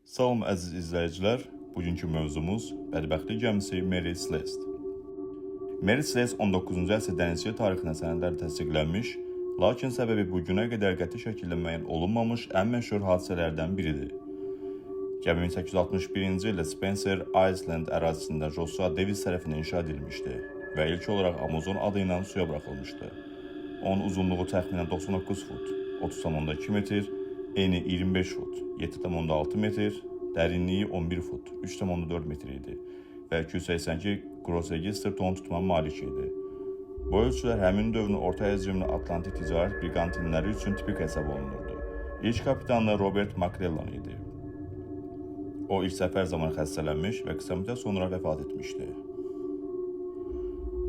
Salam əziz izləyicilər. Bugünkü mövzumuz bədbəxtlik gəmisi Mary Celeste. Mary Celeste 19-cu əsr dənizçilik tarixində sənədlərlə təsdiqlənmiş, lakin səbəbi bu günə qədər qəti şəkildə müəyyən olunmamış ən məşhur hadisələrdən biridir. Gəmi 1861-ci ildə Spencer Island ərazisində Joshua Davis tərəfindən inşa edilmişdi və ilk olaraq Amazon adı ilə suya buraxılmışdı. Onun uzunluğu təxminən 99 fut, 30,2 metr, eni 25 fut, 7,6 metr, dərinliyi 11 fut, 3,4 metr idi və 282 gross register ton tutma malik idi. Bu ölçülər həmin dövrün orta həcmli Atlantik ticarət brigantinləri üçün tipik hesab olunurdu. İlk kapitanı Robert McLellan idi. O ilk səfər zamanı xəstələnmiş və qısa müddət sonra vəfat etmişdi.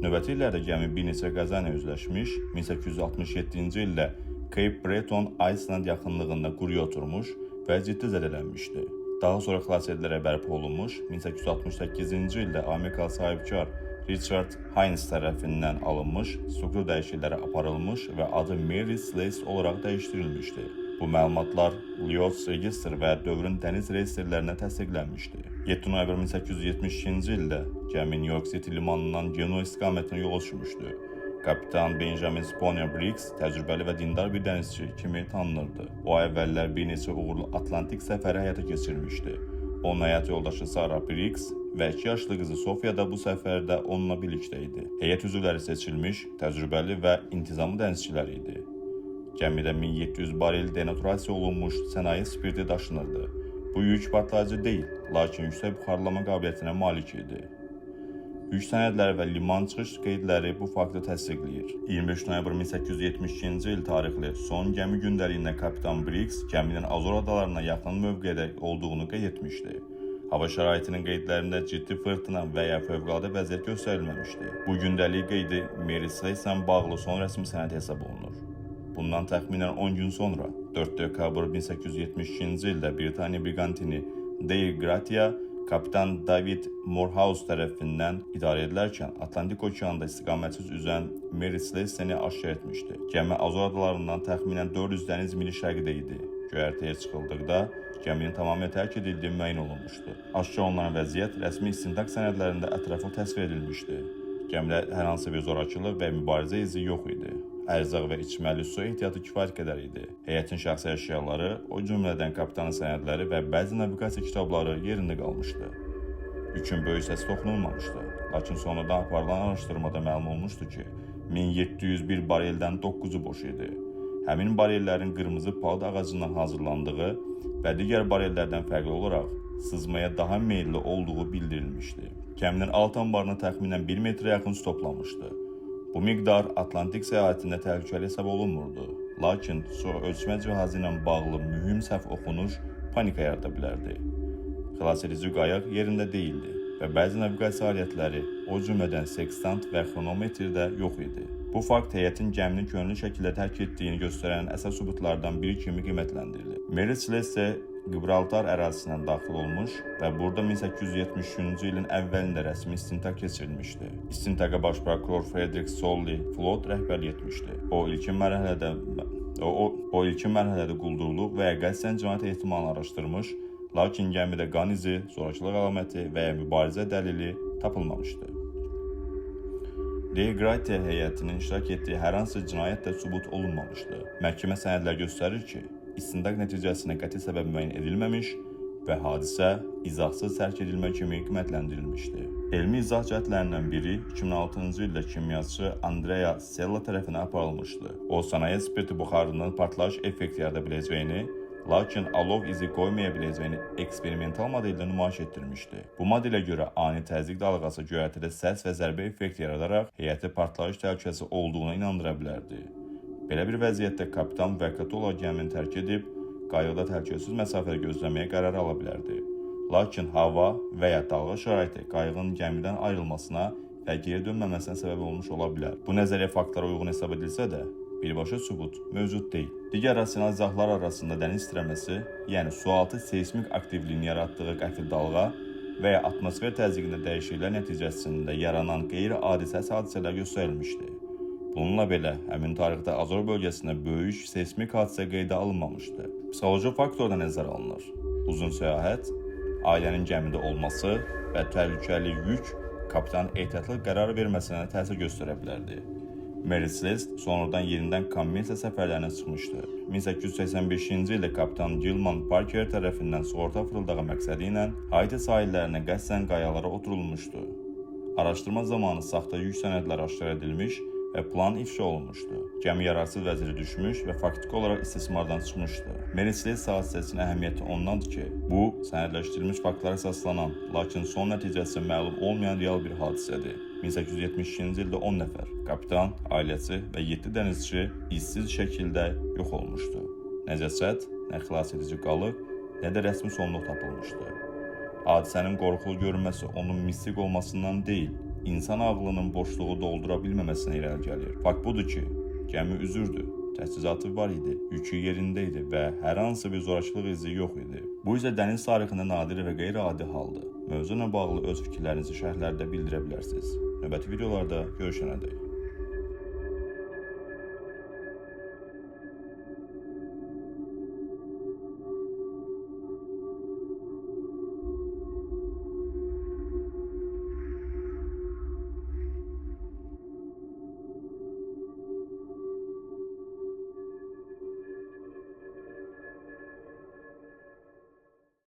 Növbəti illərdə gəmi bir neçə qəza ilə üzləşmiş, 1867-ci ildə Cape Breton Island yaxınlığında quruya oturmuş və ciddi zədələnmişdi. Daha sonra xilas edilərək bərpa olunmuş, 1868-ci ildə Amerikalı sahibkar Richard Haynes tərəfindən alınmış, struktur dəyişiklikləri aparılmış və adı Mary Celeste olaraq dəyişdirilmişdi. Bu məlumatlar Lloyd's Register və dövrün dəniz reyestrlərində təsdiqlənmişdi. 7 noyabr 1872-ci ildə gəmi New York City limanından Genoa istiqamətinə yola düşmüşdü. Kapitan Benjamin Spooner Briggs təcrübəli və dindar bir dənizçi kimi tanınırdı. O əvvəllər bir neçə uğurlu Atlantik səfəri həyata keçirmişdi. Onun həyat yoldaşı Sarah Briggs və 2 yaşlı qızı Sofiya da bu səfərdə onunla birlikdə idi. Heyət üzvləri seçilmiş, təcrübəli və intizamlı dənizçilər idi. Gəmidə 1700 barel denaturasiya olunmuş sənaye spirti daşınırdı. Bu yük partlayıcı deyil, lakin yüksək buxarlama qabiliyyətinə malik idi. Yük sənədləri və liman çıxış qeydləri bu faktı təsdiqləyir. 25 noyabr 1872-ci il tarixli son gəmi gündəliyində kapitan Briggs gəminin Azor adalarına yaxın mövqedə olduğunu qeyd etmişdi. Hava şəraitinin qeydlərində ciddi fırtına və ya fövqəladə vəziyyət göstərilməmişdi. Bu gündəlik qeydi Mary Celeste ilə bağlı son rəsmi sənəd hesab olunur. Bundan təxminən 10 gün sonra 4 dekabr 1872-ci ildə Britaniya brigantini Dei Gratia kapitan David Morehouse tərəfindən idarə edilərkən Atlantik okeanında istiqamətsiz üzən Mary Celeste-ni aşkar etmişdi. Gəmi Azor adalarından təxminən 400 dəniz mili şərqdə idi. Göyərtəyə çıxıldıqda gəminin tamamilə tərk edildiyi müəyyən olunmuşdu. Aşkar olunan vəziyyət rəsmi istintaq sənədlərində ətraflı təsvir edilmişdi. Gəmidə hər hansı bir zorakılıq və mübarizə izi yox idi. Ərzaq və içməli su ehtiyatı kifayət qədər idi. Heyətin şəxsi əşyaları, o cümlədən kapitanın sənədləri və bəzi naviqasiya kitabları yerində qalmışdı. Yükün böyük hissəsi toxunulmamışdı. Lakin sonradan aparılan araşdırmada məlum olmuşdu ki, 1701 bareldən 9-u boş idi. Həmin barellərin qırmızı palıd ağacından hazırlandığı və digər barellərdən fərqli olaraq sızmaya daha meyilli olduğu bildirilmişdi. Gəminin alt anbarına təxminən 1 metrə yaxın su toplanmışdı. Bu miqdar Atlantik səyahətində təhlükəli hesab olunmurdu. Lakin su ölçmə cihazı ilə bağlı mühüm səhv oxunuş panika yarada bilərdi. Xilasedici qayıq yerində deyildi və bəzi naviqasiya alətləri, o cümlədən sekstant və xronometr də yox idi. Bu fakt heyətin gəmini könüllü şəkildə tərk etdiyini göstərən əsas sübutlardan biri kimi qiymətləndirilir. Mary Celeste Gibraltar ərazisinə daxil olmuş və burada 1873-cü ilin əvvəlində rəsmi istintaq keçirilmişdi. İstintaqa baş prokuror Frederick Solly Flood rəhbərlik etmişdi. O ilkin mərhələdə quldurluq və ya qəsdən cinayət ehtimalını araşdırmış, lakin gəmidə qan izi, zorakılıq əlaməti və ya mübarizə dəlili tapılmamışdı. Dei Gratia heyətinin iştirak etdiyi hər hansı cinayət də sübut olunmamışdı. Məhkəmə sənədləri göstərir ki, istintaq nəticəsində qəti səbəb müəyyən edilməmiş və hadisə izahsız tərk edilmə kimi qiymətləndirilmişdi. Elmi izah cəhdlərindən biri 2006-cı ildə kimyaçı Andrea Sella tərəfindən aparılmışdı. O, sənaye spirti buxarının partlayış effekti yarada biləcəyini, lakin alov izi qoymaya biləcəyini eksperimental modeldə nümayiş etdirmişdi. Bu modelə görə ani təzyiq dalğası göyərtədə səs və zərbə effekti yaradaraq heyəti partlayış təhlükəsi olduğuna inandıra bilərdi. Belə bir vəziyyətdə kapitan müvəqqəti olaraq gəmini tərk edib, qayıqda təhlükəsiz məsafədə gözləməyə qərar ala bilərdi. Lakin hava və ya dalğa şəraiti qayığın gəmidən ayrılmasına və geri dönməməsinə səbəb olmuş ola bilər. Bu nəzəriyyə faktlara uyğun hesab edilsə də, birbaşa sübut mövcud deyil. Digər rasional izahlar arasında dəniz titrəməsi, yəni sualtı seysmik aktivliyin yaratdığı qəfil dalğa və ya atmosfer təzyiqində dəyişikliklər nəticəsində yaranan qeyri-adi səs hadisələr göstərilmişdi. Bununla belə, həmin tarixdə Azor bölgəsində böyük seysmik hadisə qeydə alınmamışdı. Psixoloji faktor da nəzərə alınır. Uzun səyahət, ailənin gəmidə olması və təhlükəli yük kapitanın ehtiyatlı qərar verməsinə təsir göstərə bilərdi. Mary Celeste sonradan yenidən kommersiya səfərlərinə çıxmışdı. 1885-ci ildə kapitan Gilman Parker tərəfindən sığorta fırıldağı məqsədi ilə Haiti sahillərinə qəsdən qayalara oturulmuşdu. Araşdırma zamanı saxta yük sənədləri aşkar edilmiş və plan ifşa olunmuşdu. Gəmi yararsız vəziyyətə düşmüş və faktiki olaraq istismardan çıxmışdı. Mary Celeste hadisəsinin əhəmiyyəti ondandır ki, bu sənədləşdirilmiş faktlara əsaslanan, lakin son nəticəsi məlum olmayan real bir hadisədir. 1872-ci ildə 10 nəfər, kapitan, ailəsi və 7 dənizçi izsiz şəkildə yox olmuşdu. Nə cəsəd, nə xilasedici qalıq, nə də rəsmi sonluq tapılmışdı. Hadisənin qorxulu görünməsi onun mistik olmasından deyil, insan ağlının boşluğu doldura bilməməsinə irəli gəlir. Fakt budur ki, gəmi üzürdü, təchizatı var idi, yükü yerində idi və hər hansı bir zorakılıq izi yox idi. Bu isə dəniz tarixində nadir və qeyri-adi haldır. Mövzu ilə bağlı öz fikirlərinizi şərhlərdə bildirə bilərsiniz. Növbəti videolarda görüşənədək.